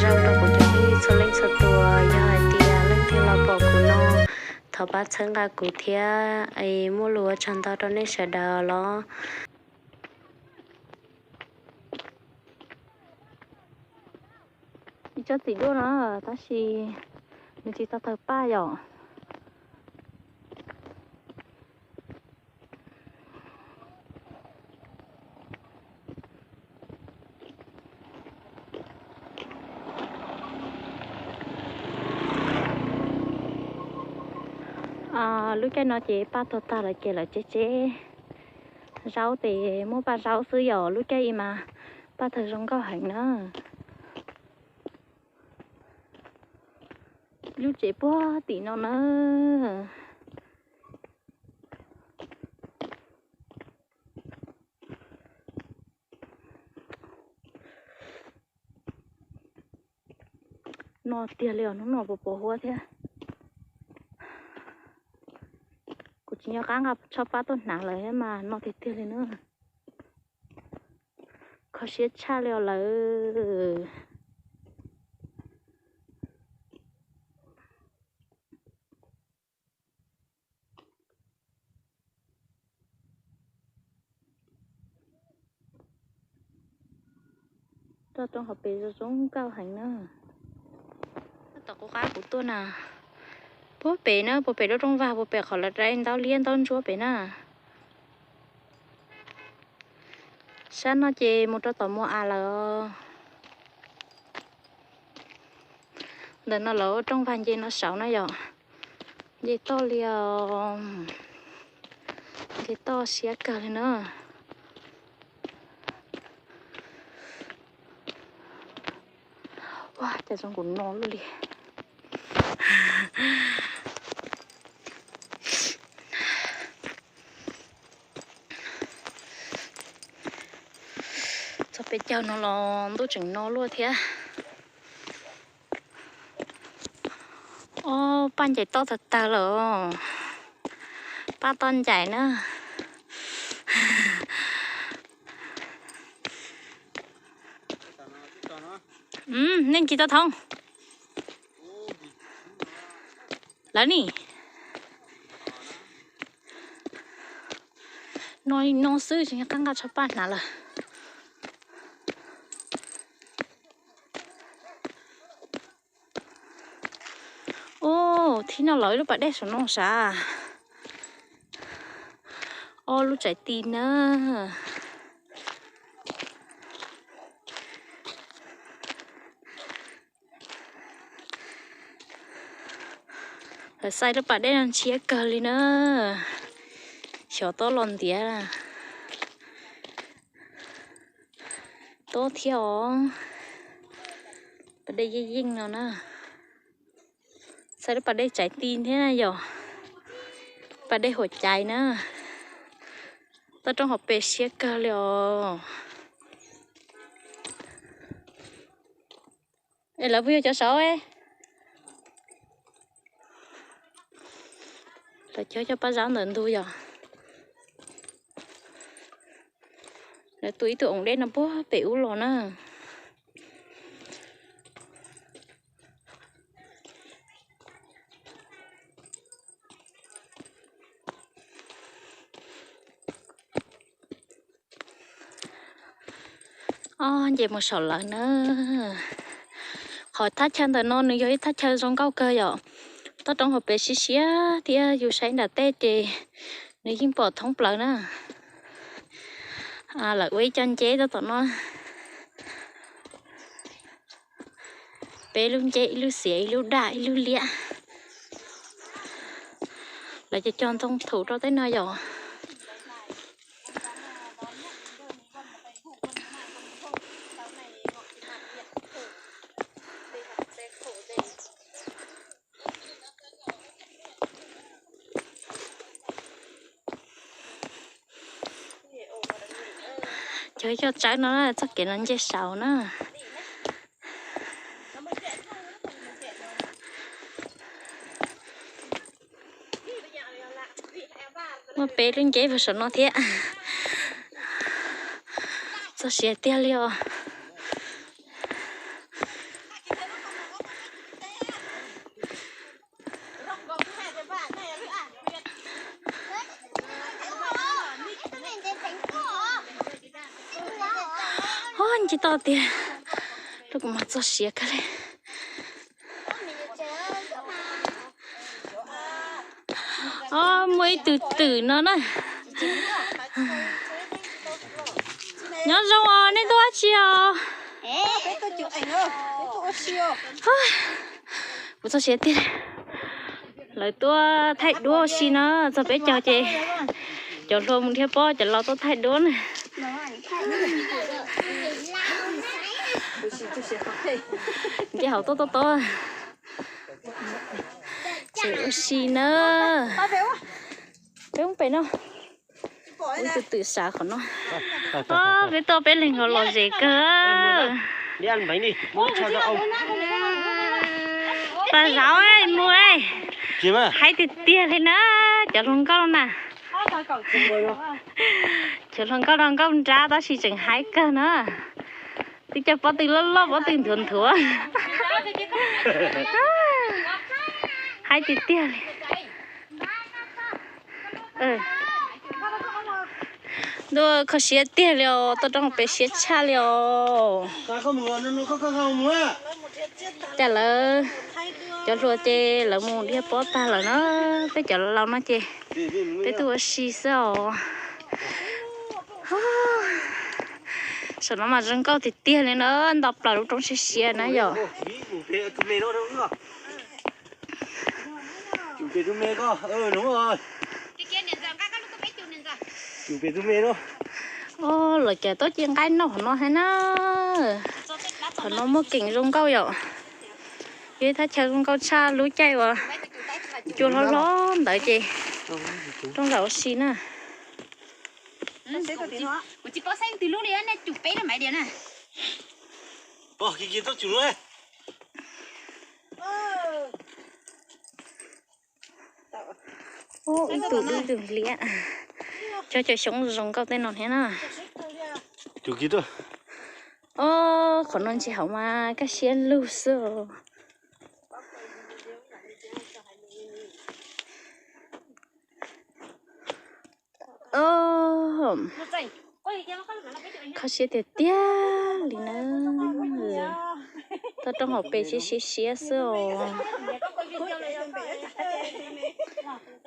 Zoo rau kuv cov phooj ywg txhua leej txhua tus, yog hais tias leej twg los pom kuv no, thov pab txhawb nqa kuv thiab, es muaj lus ua tsaug ntau rau nej sawv daws los. Ib tsob txiv duaj no, tab sis nws tsis tau tawg paj yom. Lub caij no ces paj tuag tag lawm ces lawv tseb tseb zaub ces muaj paj zaub xwb yom. Lub caij ib mas paj tawg zoo nkauj heev na. Lub tsev puag tim no na. No tiag li os, hnub no puas pos huab thiab. Kuv tsis nco qab nqa tsho pab tuaj hnav lawm mas no tiag tiag li na. Kho siab tshaj li os lawm. Toj roob hauv pes zoo zoo nkauj heev na. Tom qub qab kuv tuaj na, puag pem na, puag pem lub rooj vag, puag pem qhov lawv dai ntaub liab ntaub ntsuab pem na. Sab no ces mus rau tom Muas As lawm. Ntawm no lawv rooj vag nce no saud na yom. Nce toj li os, nce toj siab kawg li na. Ua cas zoo nkaus no luaj li. Txog peb caug no los ntuj tseem no luaj thiab. Ob, paj ncaim toj tag tag lawm. Paj toj ncaim na. Nej nce tau thoob lawm ni. No li no xwb tsis nco qab nqa tsho paj hnav lawm. Ub, thib no lawv ib lub pas dej saum no sav. Ob lub tsaim ti na. Lawv xaib lub pas dej no ntshiab kawg li na. Xyov tob los ntiav. Tob thiab os. Pas dej yeej yeej no na. Xaib lub pas dej tsaim ti thiab yom. Pas dej huam caiv na. Toj roob hauv pes siab kawg li os. Es lawv puas yog cov saud? Lawv cog cov paj zaub ntawm ntug yom. Lawv tu ib tug oos dej no puag pem ub los na. Ob, nce mus saum lawv na. Qhov thaj chaw ntawm no nws yog ib thaj chaw zoo nkauj kawg yom. Toj roob hauv pes siab siab thiab yus saib nram tej ces nws yeej pom thoob plaws na. Lawv ua ib co nceb rau tom no. Peb lub nceb, ib lub xiav, ib lub daj, ib lub liab. Lawv cog cog ntoo thum rau tej no yom. Cov coj tsawb no txoj kev no nce saud na. Muaj peb lub nceb puag saum no thiab. Txog siav tiag li os. Tsis tau tiag, rau kuv mas txog siav kawg li. Os, muaj ib tug twm no na. Nyob zoo os, nej tuaj ua tsi os? Kuv txog siav tiag. Lawv tuaj thaij duab ua si na, txog peb caug ces cov hluas mus dhia pob, cov laus tuaj thaij duab na. Nce hauv tob tob tob. Tseem ua si na. Peb mus pem no. Ib tug twm sav qhov no. Peb tuaj peb leeg los lom zem kawg. Pas zauv mus, haib tiag tiag li na, cov hluas nkauj na. Cov hluas nkauj no nkauj nrab tab sis tseem haib kawg na. Twb coj pob tw loj loj, pob tw nthuav nthuav. Haib tiag tiag li. Ntuj, kho siab tiag li os, tuaj rau pem siab tshaj li os. Cas lawv cov hluas ces lawv mus dhia pob tag lawm na, peb cov laus no ces peb tuaj ua si xwb os. Saum no mas zoo nkauj tiag tiag li na, nto plaws lub roob siab siab na yom. Os, lawv cov tuaj ci nqaij noj hauv no thiab na. Hauv no muaj keem zoo nkauj yom. Yog ib thaj chaw zoo nkauj tshaj lub caij uas cua hlob hlob ntawd ces rooj zaum ua si na. Ib tug dub ib tug liab. Cov cov xyoob zoo nkauj tej no thiab na. Os, qhov no ntsia hauv mas kaj siab lug xwb os. Kho siab tiag tiag li na. Toj roob hauv pes siab siab siab xwb os.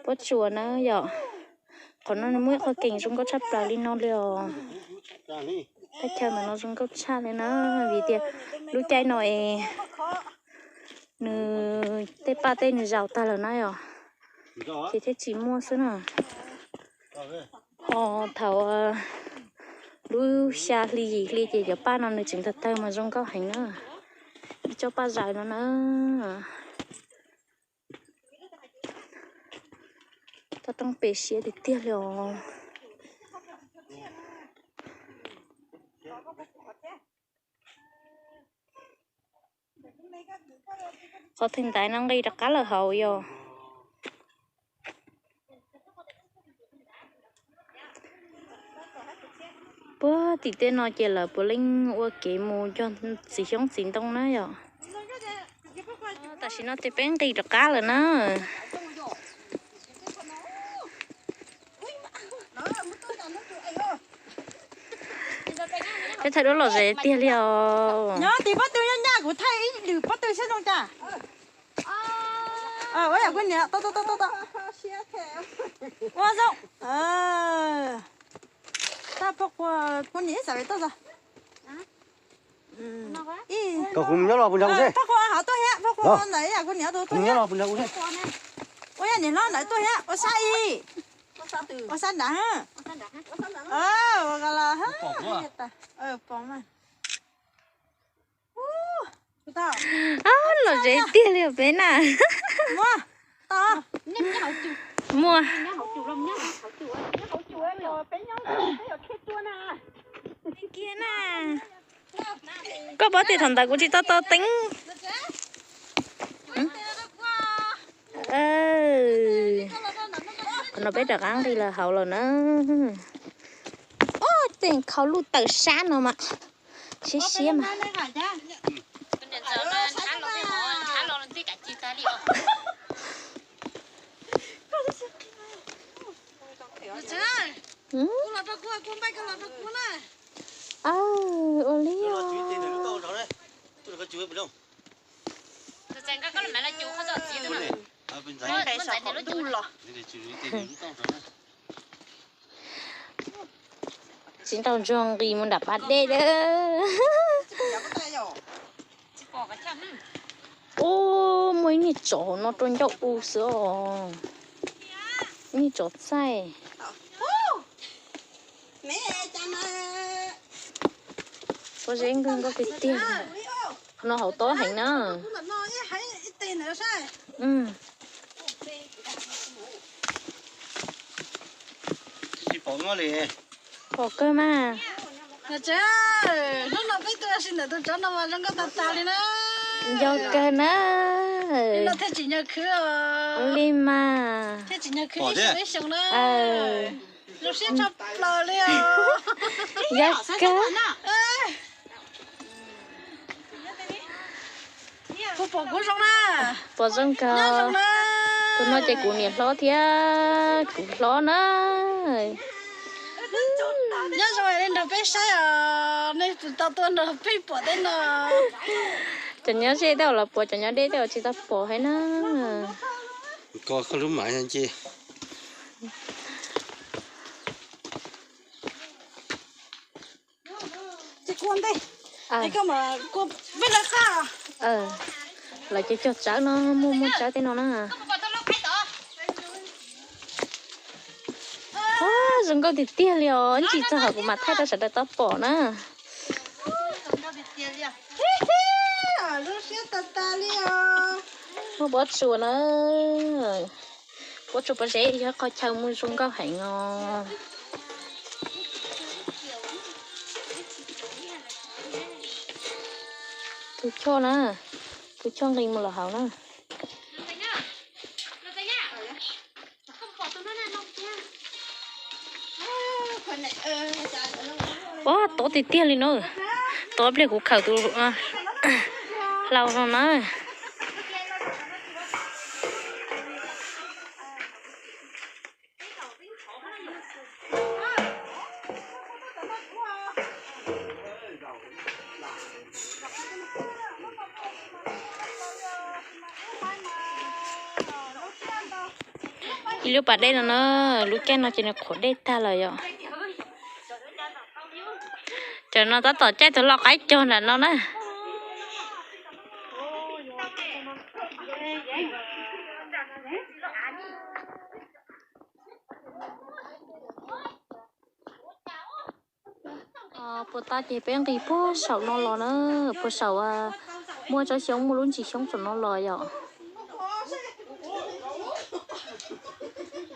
Pob tsuas na yom. Qhov no nws muaj ib qho keem zoo nkauj tshaj plaws li no li os. Thaj chaw ntawm no zoo nkauj tshaj li na, vim tias lub caij no es nws tej paj tej nws zaus tag lawm na yom, ces thiaj tsis muaj xwb na. Ho thaum lub xya hli yim hli ces cov paj no nws tseem tawg tawg mas zoo nkauj heev na. Ib tsob paj zaws no na. Toj roob pes siab tiag tiag li os. Qhov theej ntaiv no nqis rov qab lawm hauv yog. Puag tim tej no ces lawv puav leej ua kev mus cog txiv xyoob txiv ntoo na yom. Tam sim no ces peb nqis rov qab lawm na. Peb thaij duab lom zem tiag li os. Nyob tim pob tw nyob ncaj, kuv thaij ib lwm pob tw saib zoo cas. Ua yam kuv niam tau tau tau tau. Ua zoo. Tab phob qua kuv niam ib xav tuaj txog. Phob qua hov tuaj thiab, phob qua ntawd yam kuv niam tuaj thiab. Ua yam niam hlob ntawd tuaj thiab, ua sab ib. Ua sab nrad. Ua los pom mas. Lom zem tiag li os peb na. Muaj. Koj paub tias thaum ntawd kuv tsis tau tau teeb. Qhov no peb rov qab nqis los hauv lawm na. Ub, tej khau luj tawm sab no mas siab siab mas. Ua li os. Tsis tau ntsuag nqis mus nram pas dej lawm. Ub, muaj ib niag tsov hauv no rau ncauj u xwb os. Ib niag tsov txaij. Pob zeb nkauj nkauj tiag tiag. Qhov no hauv tob heev na. Pom kawg mas. Hnub no peb tuaj ua si ntawm tus tsov no mas zoo nkauj tag tag li na. Yog kawg na. Li mas. Thiaj tsim nyog khwv ib xyoo na. Zoo siab tshaj plaws li os. Yog kawg. Kuv pom kuv zoo na. Pom zoo kawg. Tus no ces kuv niam hlob thiab kuv hlob na. Nyob zoo li nrog peb saib os, nej puas tau tuaj nrog peb pom tej no. Cov nyob ze tej los pom, cov nyob deb tej los tsis tau pom thiab na. Ko koj lub mav nce. Lawv cog cog tsawb no, muaj muaj tsawb tej no na. Zoo nkauj tiag tiag li os, ntsis txog hauv kuv mam thaij rau sawv daws tau pom na. Muaj pob tsuas na. Pob tsuas pob zeb yog qhov chaw muaj zoo nkauj heev os. Tus choj na, tus choj nqis mus lawm hauv na. Ua, tob tiag tiag li no. Tob pliag kuv khaws tus hlau no na. Ib lub pas dej no na, lub caij no ces nws qhuav dej tag lawm yom. Cov no tab tom caij tus lau qaib cog nram no na. Puas tas ces peb nqis puag saum no los na, puag saum muaj tsob xyoob muaj lub ntsis xyoob saum no los yom.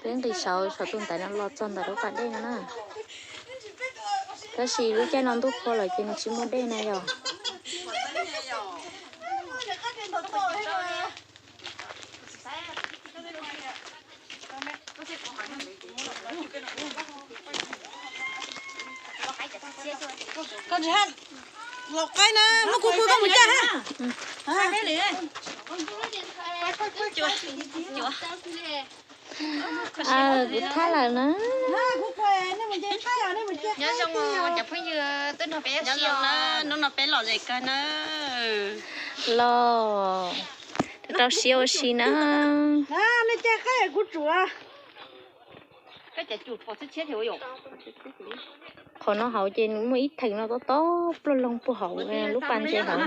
Peb nqis saum saum tus ntaiv no los txog ntawm lub pas dej no na. Tab sis lub caij no ntuj qhua lawm ces nws tsis muaj dej na yom. Koj tsis haj los qaib na, muab kuv pw koj mus caij hab. Kuv thaj lawm na. Nyob zoo cov phooj ywg, hnub no peb lom zem kawg na. Los rau siab ua si na. Qhov no hauv ces nws muaj ib theem no tob tob ploj loog puag hauv lub pas ntses hauv na.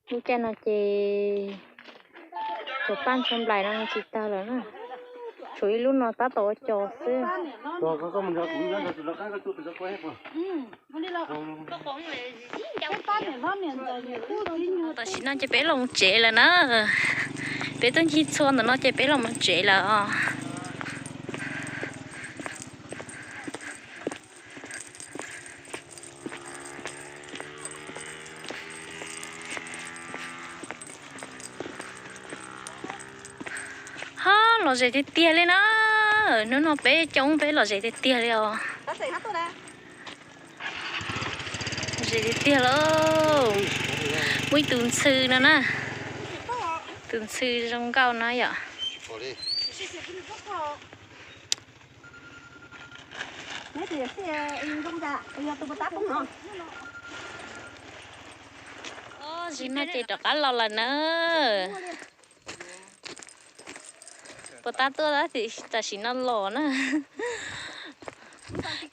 Lub caij no ces cov paj ntshua nplaim no nws tsis tawg lawm na. Tshuav ib lub no tab tom ua cos xwb. Tam sim no ces peb los mus tsev lawm na. Peb tuaj ncig txhua ntawm no ces peb los mus tsev lawm os. Hab, lom zem tiag tiag li na. Hnub no peb coob peb lom zem tiag tiag li os. Zem tiag tiag lauj. Muaj ib tug ntxhw no na, tus ntxhw zoo nkauj no yom. Ib ntsis no ces rov qab los lawm na. Puas tab tuaj tam sim no los na.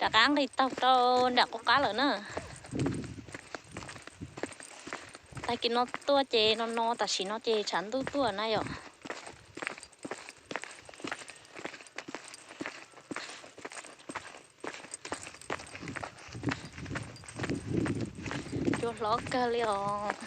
Rov qab nqis taug rau nram qub qab lawm na. Tag kis no tuaj ces no no tam sim no ces tshav ntuj tuaj na yom. Cua hlob kawg li os.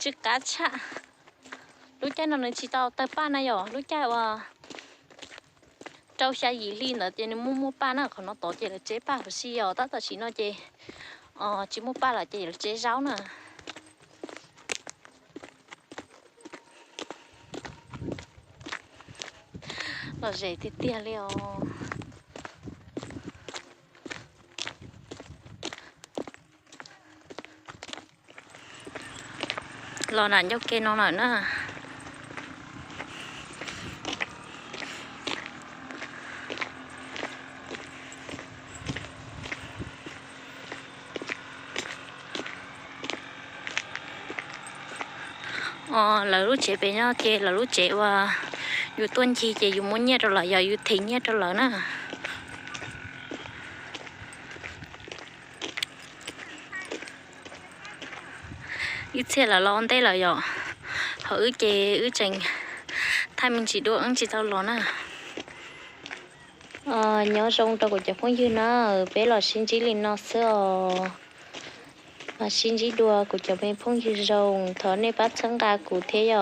Tsw qab tshaj. Lub caij no nws tsis tau tawg paj na yom, lub caij uas rau xya yim hli ntawd ces nws muaj muaj paj na, qhov no tod ces lawv tseb paj huv si yom, tab tam sim no ces tsis muaj paj lawm ces lawv tseb zaub na. Lom zem tiag tiag li os. Los nram ncauj ke no lawm na. Lawv lub tsev pem no ces lawv lub tsev uas yus tuaj ncig ces yus muab nyiaj rau lawv, yog yus them nyiaj rau lawv na. Ib txhia lawv los ua ntej lawm yom, ho wb ces wb tseem thaij me ntsis dua wb tsis tau los na. Nyob zoo rau kuv cov phooj ywg na, peb los sib ntsib li no xwb os. Sib ntsib dua kuv cov me phooj ywg zoo, thov nej pab txhawb nqa kuv thiab yom.